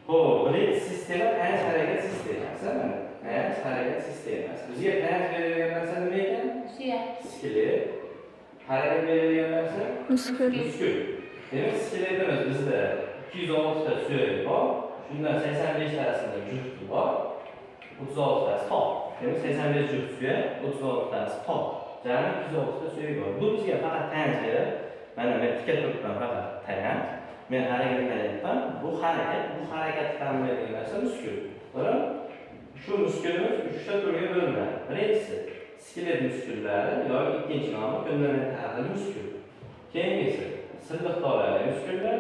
Ho'p, birinchi sistema tayanch harakat sistemasi. Mana tayanch harakat sistemasi. Bizga tayanch beradigan narsa nima ekan? Suyak. Skelet. Harakat beradigan narsa? Muskul. Muskul. Demak, skeletimiz bizda 206 ta suyak bor. Shundan 85 tasida jufti bor. 36 tasi tob. Demak, 85 juft suyak, 36 tasi tob. Jami 206 ta suyak bor. Bu bizga faqat tayanch beradi. Mana men tika turibman, faqat tayanch. Men harakatlanyapman. Bu harakatni ta'minlaydigan narsa muskul. To'g'rimi? Shu muskulimiz uchta turga bo'linadi. Birinchisi skelet muskullari yoki ikkinchi nomi ko'ndalang tag'in muskul. Keyingisi silliq tolali muskullar,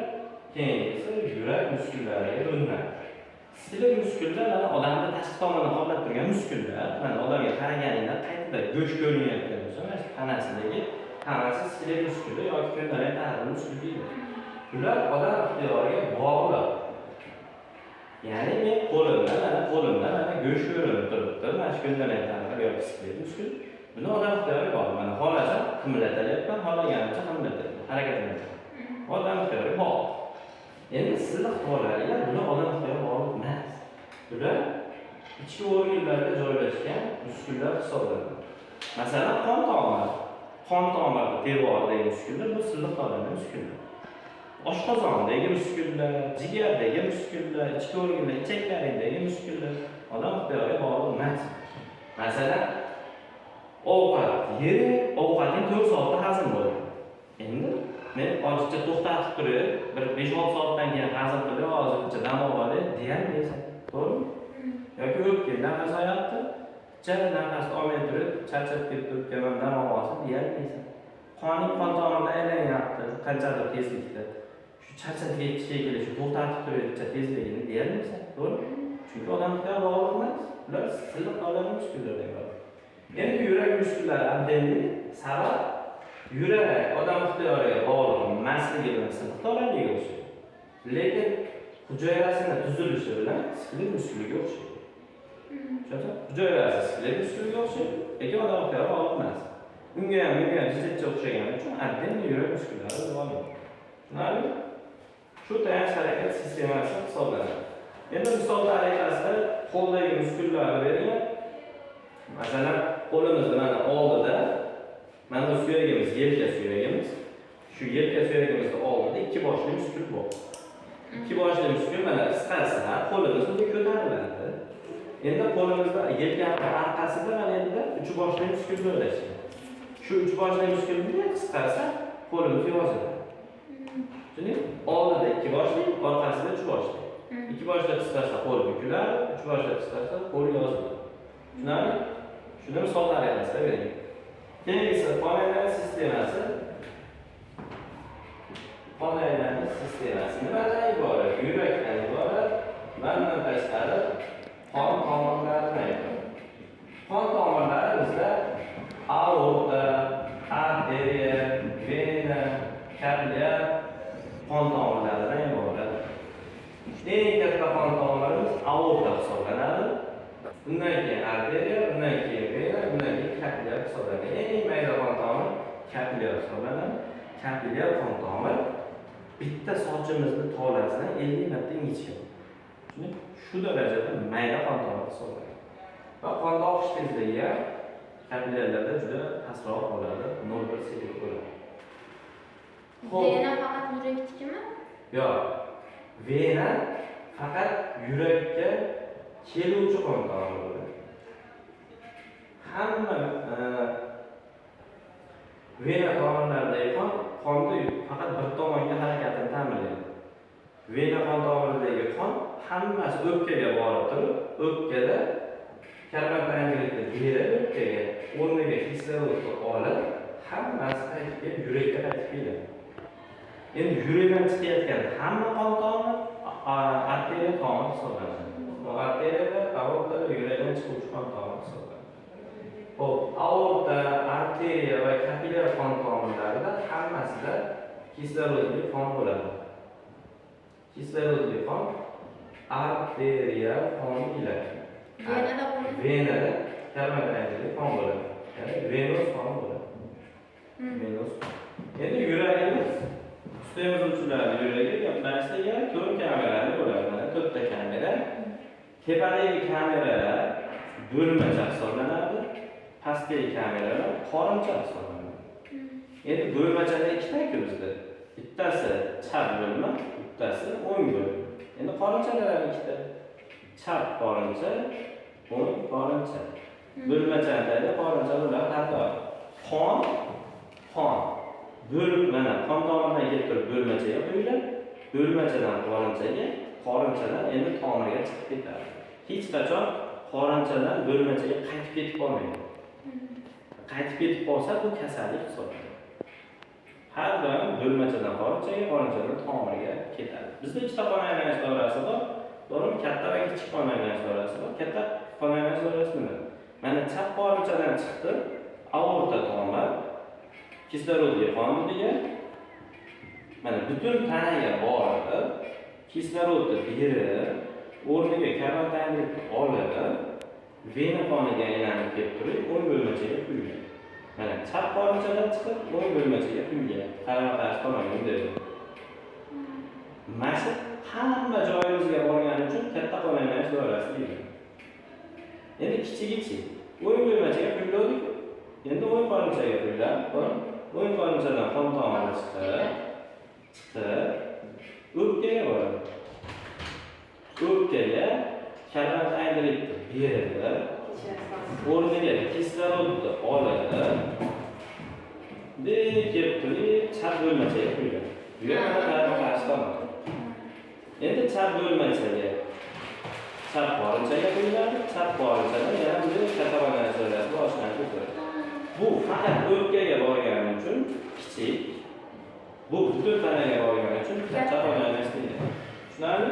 keyingisi yurak muskullariga bo'linadi. Skelet muskullar mana odamni tashqi tomondan qoplab turgan muskullar. Mana odamga qaraganingda qayerda go'sht ko'rinayotgan bo'lsa, mana shu tanasidagi tanasi skelet muskuli yoki ko'ndalang tag'in muskul deyiladi. Bular odam ixtiyoriga bog'liq. Ya'ni men qo'limda, mana qo'limda mana go'sht ko'rinib turibdi. Mana shu ko'ndalang tag'in yoki skelet muskul. Buni odam ixtiyoriga bog'liq. Mana xohlasam qimillatalyapman, xohlaganimcha qimillataman, harakatlanaman. Odam ixtiyoriga bog'liq. Endi silliq tolalilar, bular odam ixtiyoriga bog'liq emas. Bular ichki organlarda joylashgan muskullar hisoblanadi. Masalan, qon tomir. Qon tomirni devoridagi muskullar bu silliq tolali muskullar. Oshqozondagi muskullar, jigardagi muskullar, ichki organlar, ichaklaringdagi muskullar odam ixtiyoriga bog'liq emas. Masalan, ovqat yeb, ovqating 4 soatda hazm bo'ladi. Endi men ozgincha to'xtatib turib, bir 5-6 soatdan keyin hazm qilib, ozgincha dam olay deyolmaysan. To'g'rimi? Yoki o'pkang nafas olyapti, picha nafasni olmay turib, charchab ketdi o'pkam, dam olsin deyolmaysan. Qoning qon tomirda aylanyapti qanchadir tezlikda. Shu charchab ketdi shekilli, shu to'xtatib turib tezligini deyolmaysan. To'g'rimi? Chunki odam ixtiyoriga bog'liq emas. Ular silliq tolali muskullardan iborat. Endi yurak muskullari отдельный, sabab yurak odam ixtiyoriga bog'liq emasligi bilan silliq tolaliga o'xshaydi. Lekin hujayrasini tuzilishi bilan skelet muskuliga o'xshaydi. Tushunasizmi? Hujayrasi skelet muskuliga o'xshaydi, lekin odam ixtiyoriga bog'liq emas. Unga ham, bunga ham jizzatcha o'xshagani uchun отдельный yurak muskullari deb olinadi. Tushunarlimi? Shu tayanch harakat sistemasi hisoblanadi. Endi misol tariqasida qo'ldagi muskullarni bergan. Masalan, qo'limizni mana oldida mana bu suyagimiz, yelka suyagimiz. Shu yelka suyagimizni oldida ikki boshli muskul bor. Ikki boshli muskul mana qisqasi, qo'limiz bunday ko'tariladi. Endi qo'limizda yelkani orqasida mana endi uch boshli muskul joylashgan. Shu uch boshli muskul bunday qisqarsa, qo'limiz yoziladi. Tushundingmi? Oldida ikki boshli, orqasida uch boshli. Ikki boshli qisqarsa, qo'l bukiladi, uch boshli qisqarsa, qo'l yoziladi. Tushunarli? Shuni misol tariqasida bering. Keyingisi qon aylanish sistemasi. Qon aylanish sistemasi nimadan iborat? Yurakdan iborat. Bundan tashqari qon tomirlaridan iborat. Qon tomirlari bizda aorta, arteriya, vena, kapillyar qon tomirlaridan iborat. Eng katta qon tomirimiz aorta hisoblanadi. Undan keyin arteriya, undan keyin vena, undan keyin kapillyar hisoblanadi. Eng mayda qon tomir kapillyar hisoblanadi. Kapillyar qon tomir bitta sochimizni tolasidan 50 marta ingichka. Tushundingmi? Shu darajada mayda qon tomir hisoblanadi. Va qonda oqish tezligi ham kapillyarlarda juda pastroq bo'ladi, 0,1 sekund bo'ladi. Xo'p. Vena faqat yuraknikimi? Yo'q. Vena faqat yurakka keluvchi qon tomir bo'ladi. Hamma vena tomirlaridagi qon qonni faqat bir tomonga harakatini ta'minlaydi. Vena qon tomiridagi qon hammasi o'pkaga borib turib, o'pkada karbon angidridni berib o'pkaga, o'rniga kislorodni olib, hammasi qaytib kelib yurakka qaytib keladi. Endi yurakdan chiqayotgan hamma qon tomir arteriya tomir hisoblanadi. Bu arteriyada, aortada yurakdan chiquvchi qon tomir hisoblanadi. Xo'p, aorta, arteriya va kapillyar qon tomirlarida hammasida kislorodli qon bo'ladi. Kislorodli qon arterial qon deyiladi. Venada bo'ladi. Venada karbon angidridli qon bo'ladi. Ya'ni venoz qon bo'ladi. Venoz qon. Endi yuragimiz, sut emizuvchilarni yuragi mana shu to'rt kamerali bo'ladi. Mana to'rtta kamera. Tepadagi kameralar bo'lmacha hisoblanadi, pastdagi kameralar qorincha hisoblanadi. Endi bo'lmachada ikkita-ku bizda. Bittasi chap bo'lma, bittasi o'ng bo'lma. Endi qorinchalar ham ikkita. Chap qorincha, o'ng qorincha. Bo'lmachani tagida qorincha bular qator. Qon. Mana qon tomiridan kelib turib bo'lmachaga quyiladi. Bo'lmachadan qorinchaga, qorinchadan endi tomirga chiqib ketadi. Hech qachon qorinchadan bo'lmachaga qaytib ketib qolmaydi. Qaytib ketib qolsa bu kasallik hisoblanadi. Har doim bo'lmachadan qorinchaga, qorinchadan tomirga ketadi. Bizda ikkita qon aylanish doirasi bor. To'g'rimi? Katta va kichik qon aylanish doirasi bor. Katta qon aylanish doirasi nima? Mana chap qorinchadan chiqdi, aorta tomir, kislorodli qon degan. Mana butun tanaga borib, kislorodni berib, o'rniga karbon dioksidni olib, vena qoniga aylanib kelib turib, o'ng bo'lmachaga quyiladi. Mana chap qorinchadan chiqib, o'ng bo'lmachaga quyilgan. Qarama-qarshi tomonga bunday. Mana shu hamma joyimizga borgani uchun katta qon aylanish doirasi deyiladi. Endi kichigichi, o'ng bo'lmachaga quyiladi. Endi o'ng qorinchaga quyiladi. O'ng qorinchadan qon tomiri chiqib o'pkaga boradi. O'pkaga karbon dioksidni berib, o'rniga kislorodni olib, kelib turib chap bo'lmachaga quyiladi. Bu yerda qarama-qarshi tomon. Endi chap bo'lmachaga, chap qorinchaga quyiladi, chap qorinchadan yana bu katta qon aylanish doirasi boshlanib ketadi. Bu faqat o'pkaga borgani uchun kichik, bu butun tanaga borgani uchun katta qon aylanish deyiladi. Tushunarli?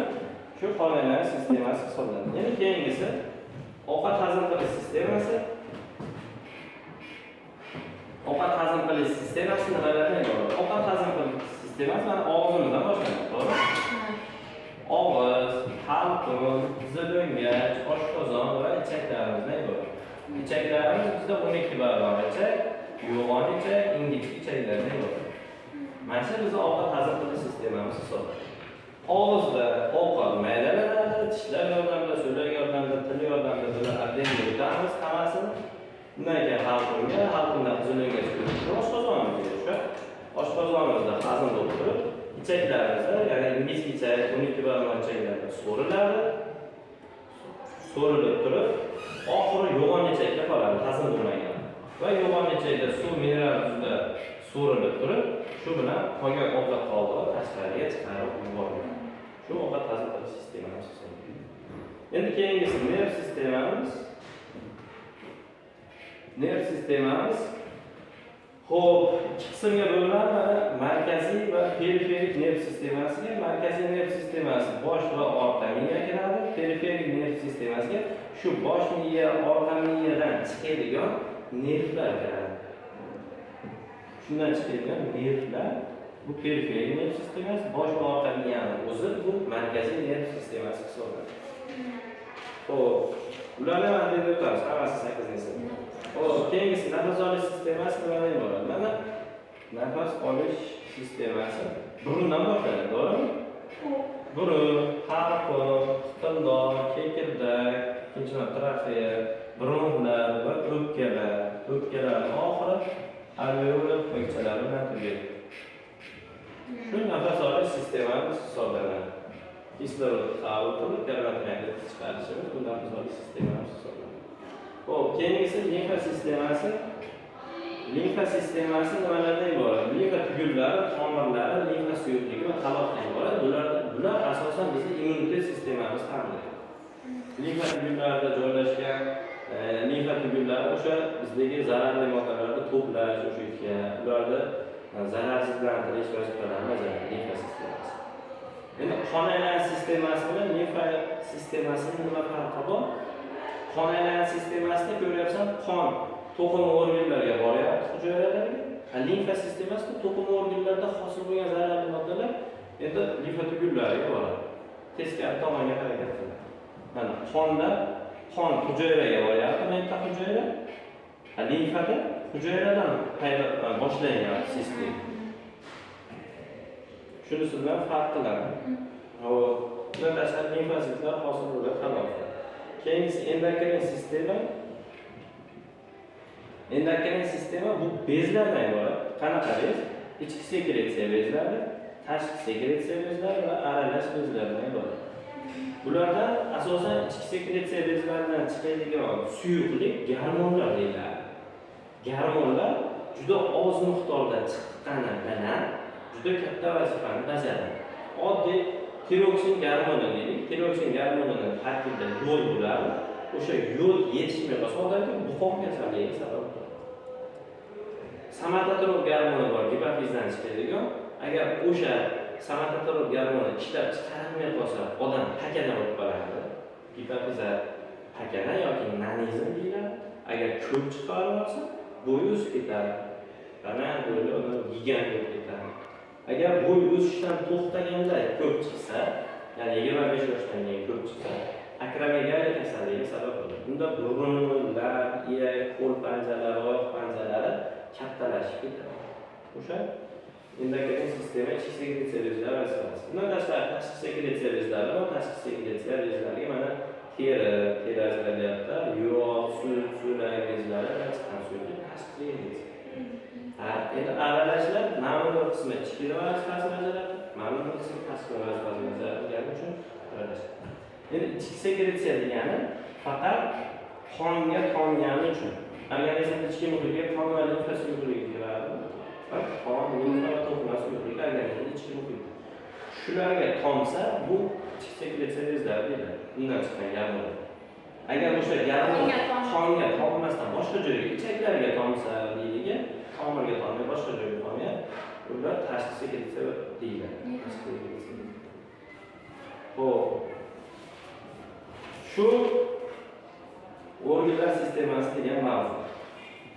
Shu qon aylanish sistemasi hisoblanadi. Endi keyingisi ovqat hazm qilish sistemasi. Ovqat hazm qilish sistemasi nimalardan iborat? Ovqat hazm qilish sistemasi mana og'zimizdan boshlanadi, to'g'rimi? Og'iz, halqum, qizil o'ngach, oshqozon va ichaklarimizdan iborat. Ichaklarimiz bizda 12 barmoq ichak, yo'g'on ichak, ingichka ichaklardan iborat. Mana shu bizni ovqat hazm qilish sistemamiz hisoblanadi. Og'izda ovqat maydalanadi, tishlar yordamida, so'lak yordamida, til yordamida bular organizmga o'tamiz hammasini. Undan keyin halqumga, halqumdan qizil o'ngach oshqozonimizga tushadi. Oshqozonimizda hazm bo'lib turib, ichaklarimizda, ya'ni ingichka ichak, 12 barmoq ichaklarda so'riladi. So'rilib turib, oxiri yo'g'on ichakka qoladi, hazm bo'lmagan. Va yo'g'on ichakda suv, mineral tuzlar so'rilib turib, shu bilan qolgan ovqat qoldig'i tashqariga chiqarib yuboriladi. Shu ovqat hazm qilish sistemamiz hisoblanadi. Endi keyingisi nerv sistemamiz. Nerv sistemamiz xo'p, ikki qismga bo'linadi. Mana markaziy va periferik nerv sistemasiga. Markaziy nerv sistemasi bosh va orqa miyaga kiradi. Periferik nerv sistemasiga shu bosh miya, orqa miyadan chiqadigan nervlar kiradi. Shundan chiqadigan nervlar bu periferik nerv sistemasi, bosh va orqa miyani o'zi bu markaziy nerv sistemasi hisoblanadi. Xo'p, ularni ham endi o'tamiz, hammasi 8-sinf. Xo'p, keyingisi nafas olish sistemasi nimadan iborat? Mana nafas olish sistemasi burundan boshlanadi, to'g'rimi? Burun, halqum, hiqildoq, kekirdak, ikkinchidan traxeya, bronxlar va o'pkalar. O'pkalarning oxiri alveola pufakchalari bilan tugaydi. Shu nafas olish sistemamiz hisoblanadi. Kislorod qabul qilib, karbon dioksid chiqarishimiz bu nafas olish sistemamiz hisoblanadi. Xo'p, keyingisi limfa sistemasi. Limfa sistemasi nimalardan iborat? Limfa tugunlari, tomirlari, limfa suyuqligi va taloqdan iborat. Bular asosan bizni immunitet sistemamiz ta'minlaydi. Limfa tugunlarida joylashgan limfa tugunlari o'sha bizdagi zararli moddalarni to'plash, o'sha yerga ularni zararsizlantirish vazifalarini bajaradi limfa sistemasi. Endi qon aylanish sistemasi bilan limfa sistemasining nima farqi bor? Qon aylanish sistemasida ko'ryapsan, qon to'qima organlarga boryapti, hujayralarga. Limfa sistemasida to'qima organlarda hosil bo'lgan zararli moddalar endi limfa tugunlariga boradi. Teskari tomonga harakat qiladi. Mana qonda qon hujayraga boryapti, mana hujayra. Limfada hujayradan paydo boshlangan sistema. Shunisi bilan farq qiladi. Hop, undan tashqari limfositlar hosil bo'ladi halokda. Keyingisi endokrin sistema. Endokrin sistema bu bezlardan iborat. Qanaqa bez? Ichki sekretsiya bezlari, tashqi sekretsiya bezlari va aralash bezlardan iborat. Bulardan asosan ichki sekretsiya bezlaridan chiqadigan suyuqlik gormonlar deyiladi. Gormonlar juda oz miqdorda chiqqani bilan juda katta vazifani bajaradi. Oddiy tiroksin gormoni deylik. Tiroksin gormonini tarkibida yod bo'ladi. O'sha yod yetishmay qolsa odamga buqoq kasalligiga sabab bo'ladi. Somatotrop gormoni bor, gipofizdan chiqadigan. Agar o'sha somatotrop gormoni ishlab chiqarilmay qolsa, odam pakana bo'lib qoladi. Gipofizar pakana yoki nanizm deyiladi. Agar ko'p chiqarib olsa, bo'yi o'sib ketadi. Baland bo'yli odam gigant bo'lib ketadi. Agar bo'y o'sishdan to'xtaganda ko'p chiqsa, ya'ni 25 yoshdan keyin ko'p chiqsa, akromegaliya kasalligiga sabab bo'ladi. Bunda burun, lab, iyak, qo'l panjalari, oyoq panjalari kattalashib ketadi. O'sha endokrin sistema ichki sekretsiya bezlari vazifasi. Bundan tashqari tashqi sekretsiya bezlari bor. Tashqi sekretsiya bezlariga mana teri, teri ajralyapti, yog', sut, so'lak bezlari va chiqqan suyuqlik tashqi sekretsiya. Ha, endi aralashlar mana bir qismi ichki vazifasini bajaradi, mana bir qismi tashqi vazifasini bajargani uchun aralashadi. Endi ichki sekretsiya degani faqat qonga tomgani uchun. Organizmda ichki muhitga qon va limfa suyuqligi kiradi. Va qon, limfa va to'qima suyuqligi organizmda ichki muhit. Shularga tomsa, bu ichki sekretsiya bezlari deyiladi. Undan chiqqan gormonlar. Agar o'sha gormon Qonga tomsa. Qonga tommasdan boshqa joyga, ichaklarga tomsa deylik, tomirga tommay boshqa joyga tomgan, ular tashqi sekretsiya deyiladi. Tashqi sekretsiya. Xo'p. Shu organlar sistemasi degan mavzu.